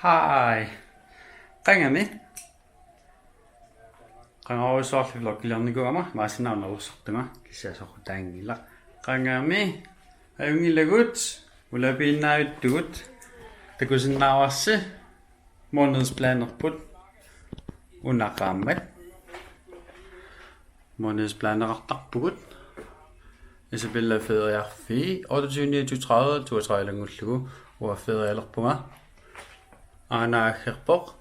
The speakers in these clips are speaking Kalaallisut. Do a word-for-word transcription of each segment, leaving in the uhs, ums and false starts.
Hej. Qangami. Qangarujussuarli vloggiliornikuugama, maassinnaanngilaq, kisianni soqutaanngilaq. Qangami. Ajunngilagut, ulapiinnaavittugut. Takusinnaavarsi. Månedsplanerput. Una qaammat. Månedsplaneqartarpugut. Isabella feriarfii otteogtyve niogtyve tredive toogtredive ilanngullugu, uanga ferialerpunga. Aana aggerpoq.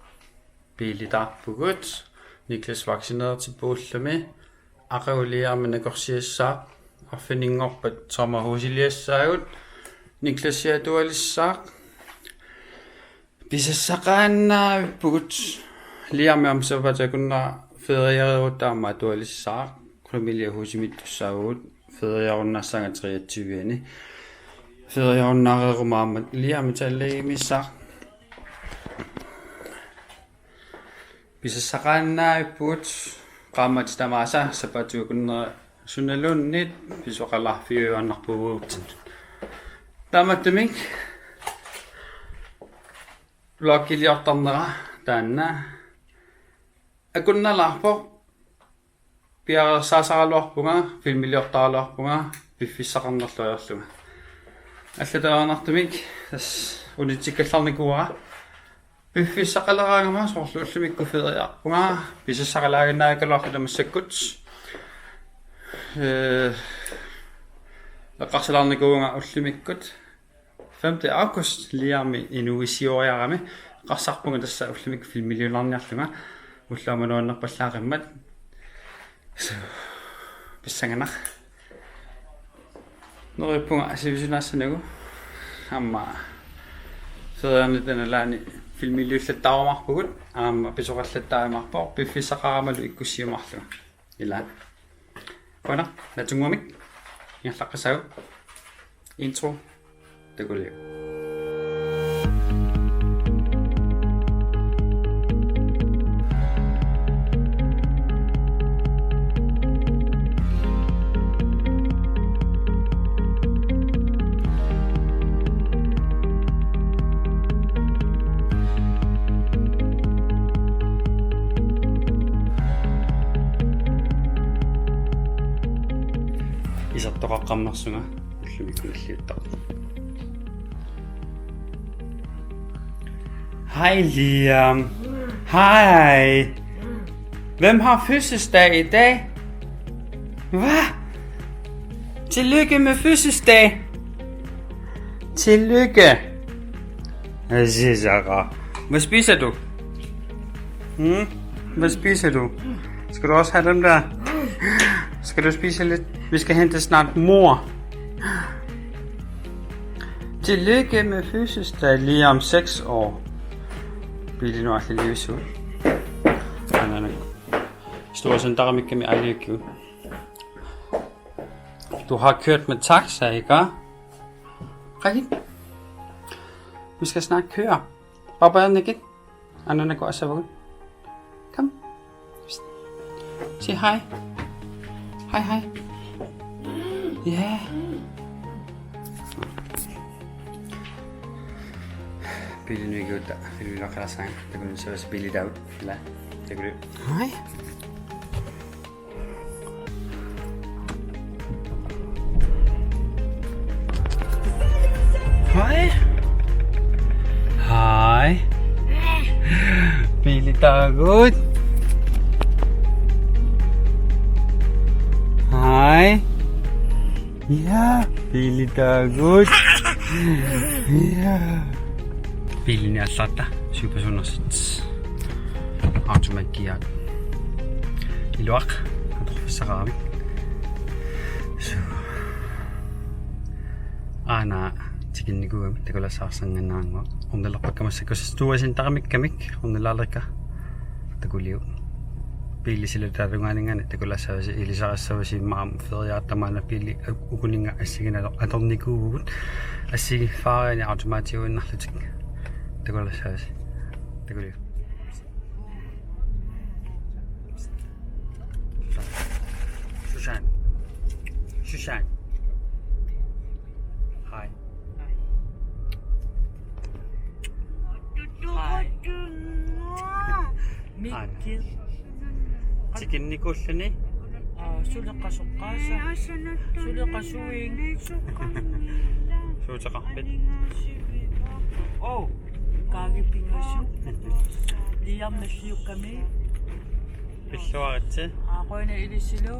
Biilitaarpugut. Niklas vaccinerertippoq ullumi. Aqagu Liami nakorsiassaaq. Arfininngorpat sommerhusiliassaagut. Niklasi atualissaaq. Pisassaqaannavippugut. Liami aamma sapaatip akunnera feriareerutta aamma atualissaaq. Familiehusimiittussaavugut. Feriarunnaassaanga treogtyve-ani. Feriarunnaareeruma aamma Liami tallagimissaaq. Pisassaqaannavippugut. Qaammatit tamaasa sapaatip akunnera sunaluunniit pisoqalaarfiujuaannarpugut. Taamaattumik vloggiliortarnera taanna akunnalaarpoq. Piareersaasaraluarpunga, filmiliortaraluarpunga, piffissaqarnerlu ajorlunga. Allatut ajornartumik tassa unitsikkallarnikuuara. Piffissaqaleraangama soorlu ullumikkut feriarpunga, pisassaqalaaginnaagaluarluta massakkut. Ee, eqqarsallaarnikuuvunga ullumikkut. Femte august Liami inuuissioriarami eqqarsarpunga tassa ullumikkut filmiliulaarniarlunga, ulloq aamma nuannerpallaaqimmat. So, pissanganaq. Neriuppunga sivisulaassanerlugu. Aamma feriarnita nalaani filmiliullattaarumaarpugut, aamma pisoqallattaarumaarpoq, piffissaqaramalu ikkussiumaarlunga. Ilaa. Qujanaq, naatsumik ingerlaqqissaagut. Intro. Takuliuk. Isertoqaqqammersunga ullumikkut nalliuttoq. Hej, Liam. Hej. Hvem har fødselsdag i dag? Hvad? Tillykke med fødselsdag. Tillykke. Jeg siger så godt. Hvad spiser du? Hmm? Hvad spiser du? Skal du også have dem der? Skal du spise lidt? Vi skal hente snart mor. Tillykke med fødselsdag, Liam, seks år. Biilinut aallilivissuit. Aana, aana. Store centermikkami aaliakkiut. Du har kørt med taxa, ikke? Qagit. Vi skal snart køre. Papa, Nikit. Aana, aana, go og se, hvor. Kom. Psst. Sig hej. Hej, hej. Ja. Biilinut ikiuutta, filmiliortaraluarpunga, takunngisassaq biilitaavoq, ilaa, takuliuk. Hej. Hej. Hej. Biilitaagut. Hej. Ja, biilitaagut. Ja. Biilini allatta, supersunersit. Automatgear. Iluaq, atorfissaqaramik. So. Aana, tikinnikuugami, takulassaarsanngannarannguaq. Ornilerpakka massakkut Store Centerimikkamik, ornilaalerikka. Takuliuk. Biili silataarungaaninngaanniit takulassavasi, ilisarissavasi, immaqa aamma feriartamaana biili ukuninnga assigiinngitsoq atornikuuvugut. Assigiiffigaanni automatiuinnarlutik. Takulassavasi. Takuliuk. Susan. Susan. Hej. Hej. Aana. Tikinnikuulluni. Aa, suleqasoqqaasa. Suleqasuin. Suuteqarpit? Oo, kaagit pingasut. Liam nalliukkami. Pilluaritsi. Aa, qujanaq ilissilu.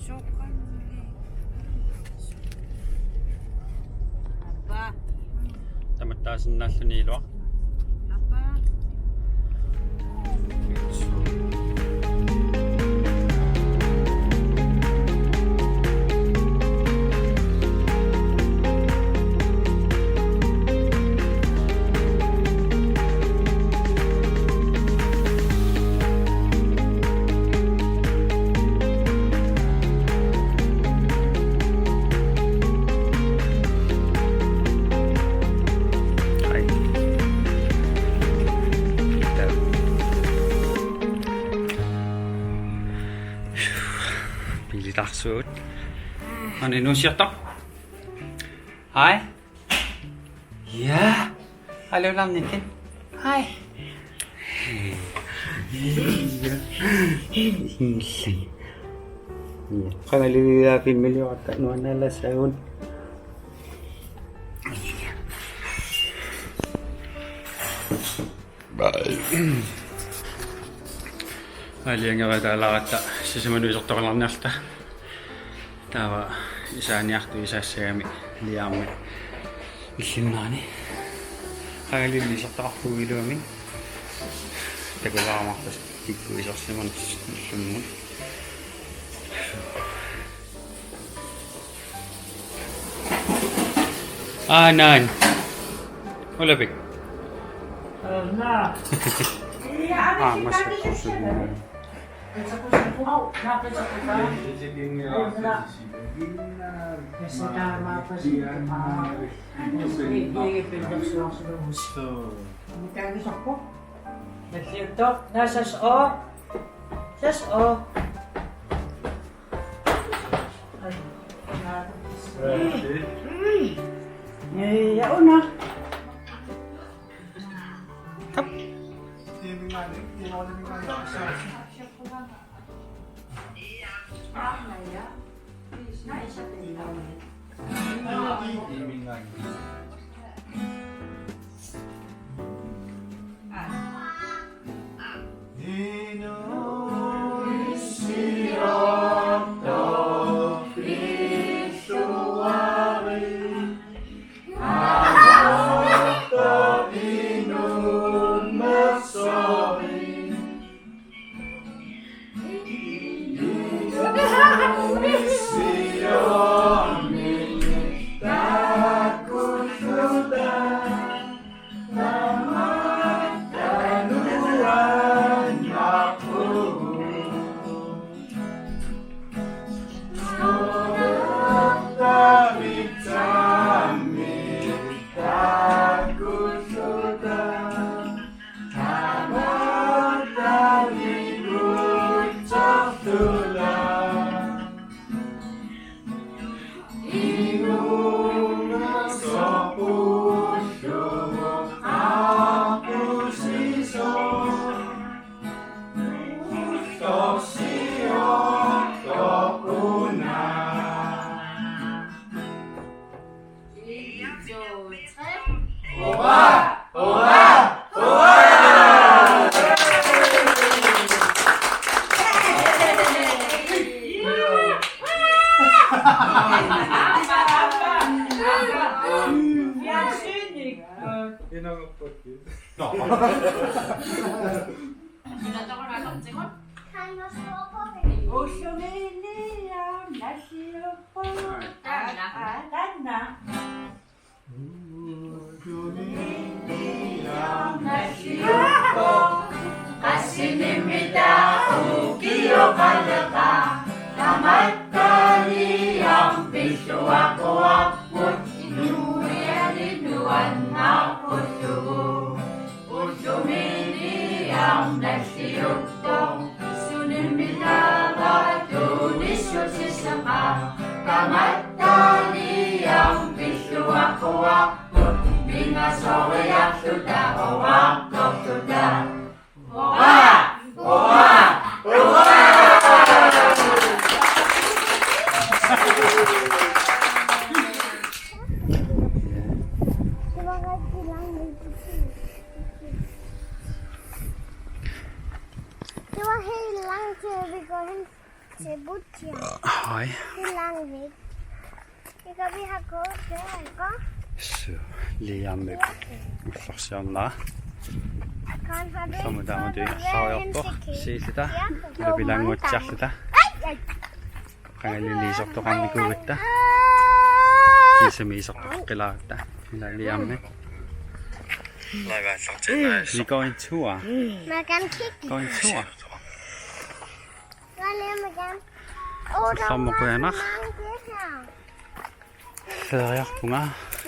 Suuqqanni. Appa. Tamattaasinnaalluni iluaq. Appa. Ai. Biilitarsuut. Aana nuusiartoq. Hej. Ja. Hallo, Lamnikken. Hej. Ja. Qangaliliaaffimmiliorta nuannaalassaagut. Bye. Aalajangereeratta sisamanut isertoqalerniarluta. Taava isaaniartut isaassagami Liami illinnerani. Qangalili isertoqarpugut iluamik. Takulaarmarpasi kikkut isersimanersoq illummut. Aa, naan. Ulapik. Aa, massa kusugi. Nalliuttoq, naasas oo. Sas oo. Ja, una. Hej. Det er langt væk. Det kan vi have gået der, ikke? Så, Liammip ullorsiornera. Ullormut taamatut aallarniarpoq. Siilluta. Ulapilaannguatsiarluta. Qangali ilisortoqarnikuugatta. Kiisami isortoqqilaaratta. Ila Liammi. Vi går en tur. Man kan kigge. Går en tur. Ullormut qujanaq. Feriarpunga.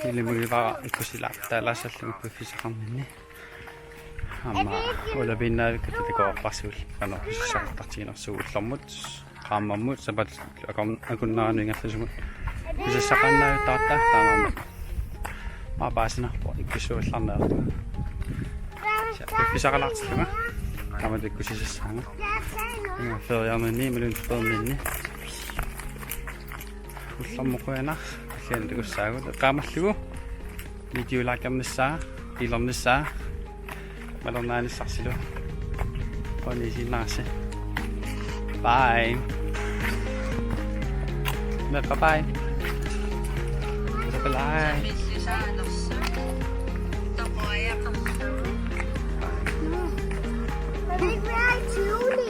Ilimagivara ikkussilaartaalaassallunga piffissaqarninni. Aamma ulapiinnaavikkutta takoqqaarsiullu qanoq pissarsisaqartartiginersugut ullormut, qaammammut, sapaatip akorn-, akunneranut ingerlasumut. Pissarsisaqaannaavittaratta taamaammat. Aamma paasinarpoq ikkussuullarniarpunga. Piffissaqalaartillunga. Taamatut ikkussisassaanga. Inga feriarninni imaluunniit feriarninni. Ullormut qujanaq, allanik takussaagut. Eqqaamallugu videolikernissaa, delernissaa, malinnaanissarsilu. Qujanaq isiginnaarassi. Bye. Bye bye. Bye bye. Bye bye.